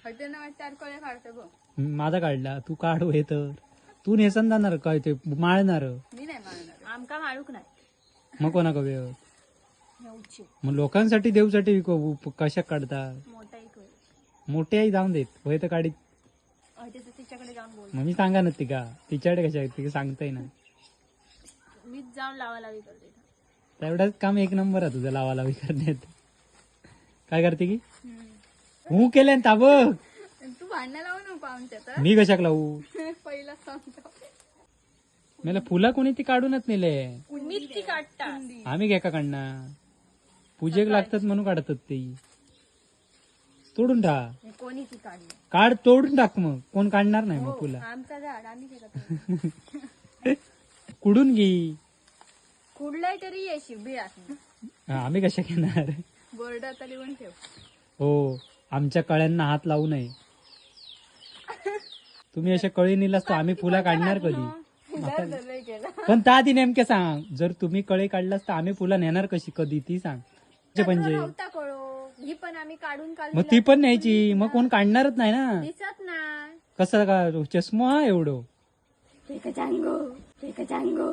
हय ना, चार कळे काढतो गो. माझा काढला, तू काढ हे तर. तू नेसन जाणार काय ते माळणार? मी नाही मारणार. आमका माळूक नाही. मग कोणा कवे? नेऊची. मग लोकांसाठी देवसाठी कशा काढता? मोठा एक होय. मोठे आई जाऊन देत होय तर काढीत. तिथं तिच्याकडे जाऊन बोल. मग मी सांगा ना तिका, तिच्याकडे कशा तिका सांगताय ना. मीच जाऊन लावा लावी करते. तेवढाच काम एक नंबर आहे तुझं, लावा लावी करण्यात. काय करते की हू केलं ना बघ. तू भांडणं लावू नको आमच्या तर. मी कशाक लावू? पहिला सांगतो. मला फुला कोणी ती काढूनच नेले. मीच ती काढता. आम्ही घ्या का काढणार? पूजेक लागतात म्हणून काढतात ते. तोडून टाक. कोणी ती काढली? काढ, तोडून टाक, मग कोण काढणार नाही मग फुला. आमचा झाड आम्ही काय कुडून घे. कुडलाय तरी येशी बिळात. हा, आम्ही कशा घेणार? बोर्ड आता लिहून ठेव. हो, आमच्या कळ्यांना हात लावू नये. तुम्ही अशा कळी नेलास तर आम्ही फुला काढणार कधी? केलं. पण त्या आधी नेमके सांग, जर तुम्ही कळे काढलास तर आम्ही फुला नेणार कशी कधी ती सांग. म्हणजे नव्हता कळो, ही पण आम्ही काढून काढून. मग ती पण न्यायची, मग कोण काढणारच नाही ना. दिसत नाही. कसं का चष्मा हा एवढं? एक जांगो, एक जांगो.